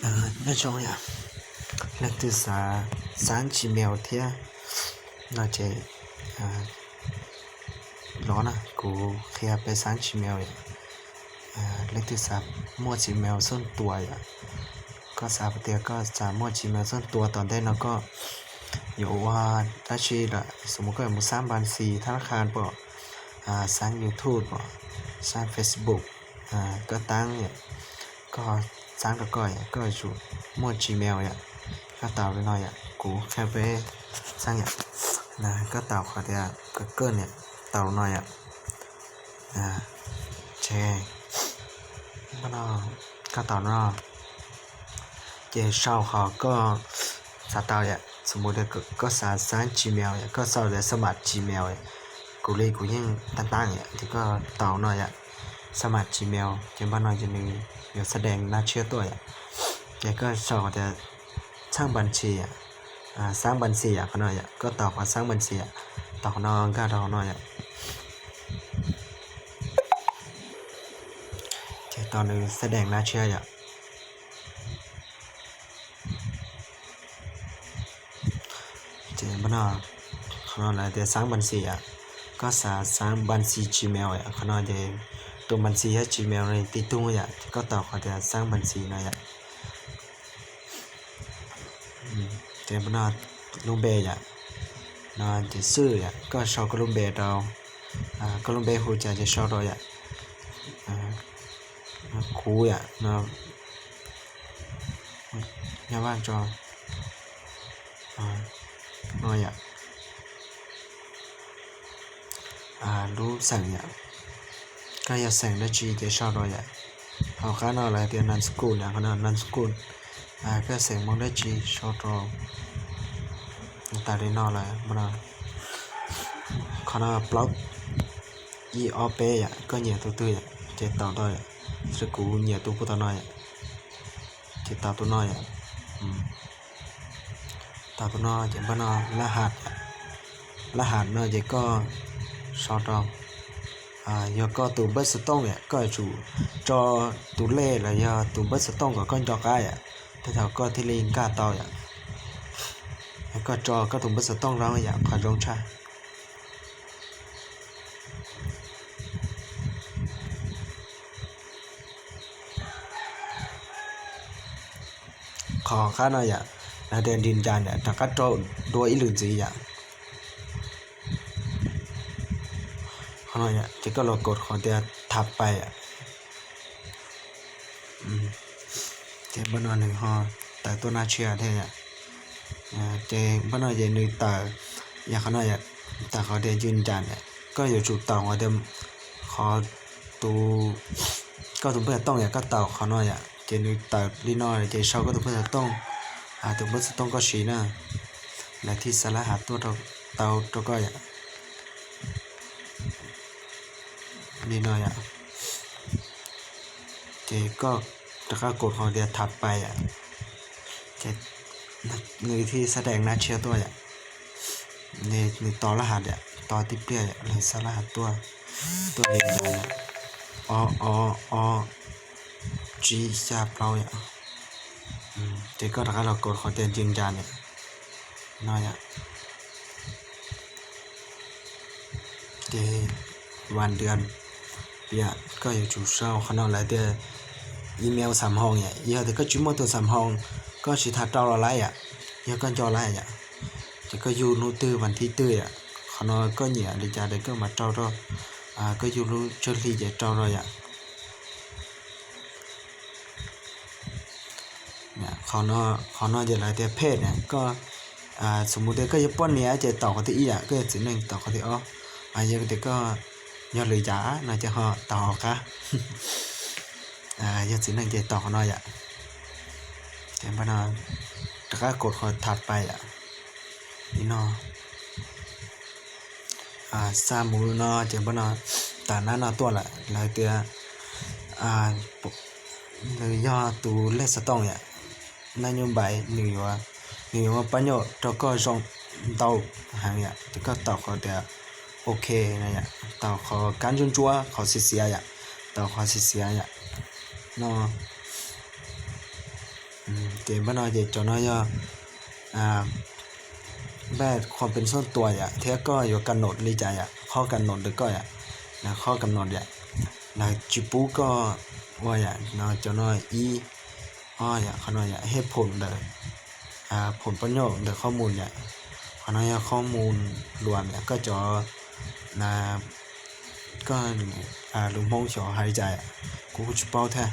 Nyob zoo yom, leej twg xav xaab Gmail thiab no ces los na, kuv qhia peb xaab Gmail yom. Leej twg xav muaj Gmail xub tua yom, koj xav tias koj xav muaj Gmail xub tua tom ntej no koj yuav ua dab tsi lawm, xws mus koj yuav mus xaab npa xis thab kha pom, xaab YouTube pom, xaab Facebook, koj taab yom, koj xaab rau koj yom, koj yuav tsum muaj Gmail yom. Koj taus li no yom, kuv qhia peb xaab yom. Koj taus qhov tias kawg kawg niam, taus li no yom. Ces koj taus no ces sau qhov koj xav tau yom, xws mus tias koj xav xaab Gmail yom, koj sau tias xab mam Gmail yom. Kuv li kuv yeej taab taab yom, ces koj taus no yom, xab mam Gmail, ces npaj no ces nws yuav xab dees nab tshiab tuaj yom. Ces koj sau qhov tias xaab npa xis yom, xaab npa xis yom, qhov no yom, koj taus qhov xaab npa xis yom, taus qhov no nkag rau qhov no yom. Ces tau nws xab dees nab tshiab yom. Ces qhov no lawv tias xaab npa xis yom, koj xav xaab npa xis Gmail yom, qhov no ces tus npa xis thiab Gmail li tib tug yom, ces koj taus qhov tias xaab npa xis no yom. Ces npaj no lub npe yom, no ces xwb yom, koj sau koj lub npe rau, koj lub npe hu cas ces sau rau yom. Kuv yom, no nyob vaj tso, no yom. Lub xeem yom, koj yog xeem dab tsi ces sau rau yom. Hauv qab no lawv tias nam skuj yom, qhov no nam skuj, koj xeem Hmoob dab tsi sau rau. Tas li no lawm, qhov no plaub ib ob peb yom, koj nyiam tus twg yom ces taus tau yom. Xws kuv nyiam tus puag tom no yom, ces taus tus no yom. Taus tus no ces npaj no lab has, lab has no ces koj sau rau. Yog koj tus npawb xov tooj yom, koj yuav tsum tso tus lej los yog tus npawb xov tooj kom koj nco qab yom, tej thaum koj thiaj li nkag tau yom. Koj tso koj tus npawb xov tooj zoo yom, qhov zoo tshaj. Qhov qab no yom, lawv tias nris ncas yom, rov qab rau dua ib lwm ntxiv yom. Qhov no yom, ces koj los kod qhov tias tham pais yom. Ces npaj no nws ho tawm tuaj nab tshiab thiab yom. Ces npaj no ces nws tawm, yog qhov no yom, tawm qhov tias yws ncas yom, koj yuav tsum taus qhov tias, qhov tus, koj tus npawb xov tooj yom, koj taus qhov no yom, ces nws tawm li no ces sau koj tus npawb xov tooj, tus npawb xov tooj koj siv na, lawv thiaj xa lab has tuaj tau rau koj yom. Li no yom, ces koj rov qab kod qhov tias tham pais yom, ces nws thiaj xab dees nab tshiab tuaj yom. Nws tos lab has yom, tos tib pliag yom, lawv xa lab has tuaj, tuaj li no yom, ob ob ob tsib xya plaub yom. Ces koj rov qab los kod qhov tias yws ncas yom, no yom. Ces vas das piam, koj yuav tsum sau qhov no lawv tias email xam hoo yom, yog tias koj tsis muaj tus xam hoo, koj tsis tas rau los lawm yom, yog koj nco lawm yom, ces koj yug hnub twg vas thib twg yom, qhov no koj nyiam li cas ces koj mam rau rau, koj yug lub tsawg hli ces rau rau yom. Qhov no ces lawv tias phej na, koj, xws mus tias koj yog poj niam ces taus qhov thib ib yom, koj yog txiv neej taus qhov thib ob, yog tias koj yog lwm yam no ces ho taus hauv qab. Yog txiv neej ces taus qhov no yom. Ces npaj no rov qab kod qhov tham pais yom, li no. Xa mus no ces npaj no tawm nab no tuaj lawm, lawv tias nws yog tus lej xov tooj yom, nab nyuj npais, nws yuav, nws yuav muaj pab nyuj rau koj zoo ntau heev yom, ces koj taus qhov tias ok no yom, taus qhov kab ntsuab ntsuab, qhov xiav xiav yom, taus qhov xiav xiav yom, no. Ces npaj no ces cov no yog npaj qhov pes xub tua yom, thiab koj yuav kam nod li cas yom, qhov kam nod ntawm koj yom, qhov kam nod yom, lawv tsis pub koj ua yom, no cov no ib, ob yom, qhov no yom, hej phoom ntawm, phoom poj nyoj ntawm qhov mus yom, qhov no yog qhov mus luam yom, koj cov, koj lus Hmoob xyov hais li cas, kuv kuj tsis paub thiab.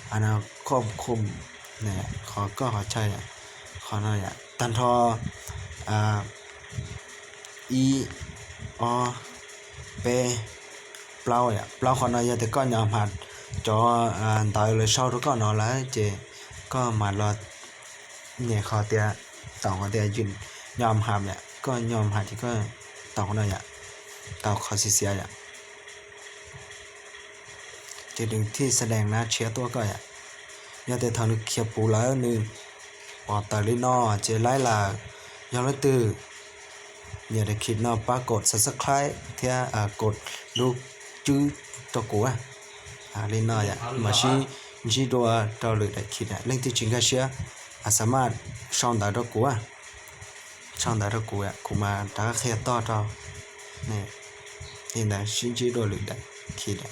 Qhov no, qhov, qhov koj qhov chaw yom, qhov no yom, tag nrho ib, ob, peb, plaub yom, plaub qhov no yog tias koj nyom ham cov ntawv lawv sau rau koj no lawm ces koj mam los nyem qhov tias, taum qhov tias nyom ham yom, koj nyom ham ces koj taum qhov no yom, taum qhov xiav xiav yom. Ces nws thiaj xa dees na tshiab tuaj koj yom. Yog tias thaum nws khiav puv lawm nws pom tawm li no ces laib lawm. Yog leej twg nyiam daim khiv no pab kod subscribe thiab kod lub tswb rau kuv li no yom, mam sib ntsib dua rau lwm daim khiv. Leej twg tsis nkag siab, xa maj sau ntawv rau kuv, sau ntawv rau kuv, kuv mam rov qab qhia toj rau. Li ntawd sib ntsib dua lwm daim khiv.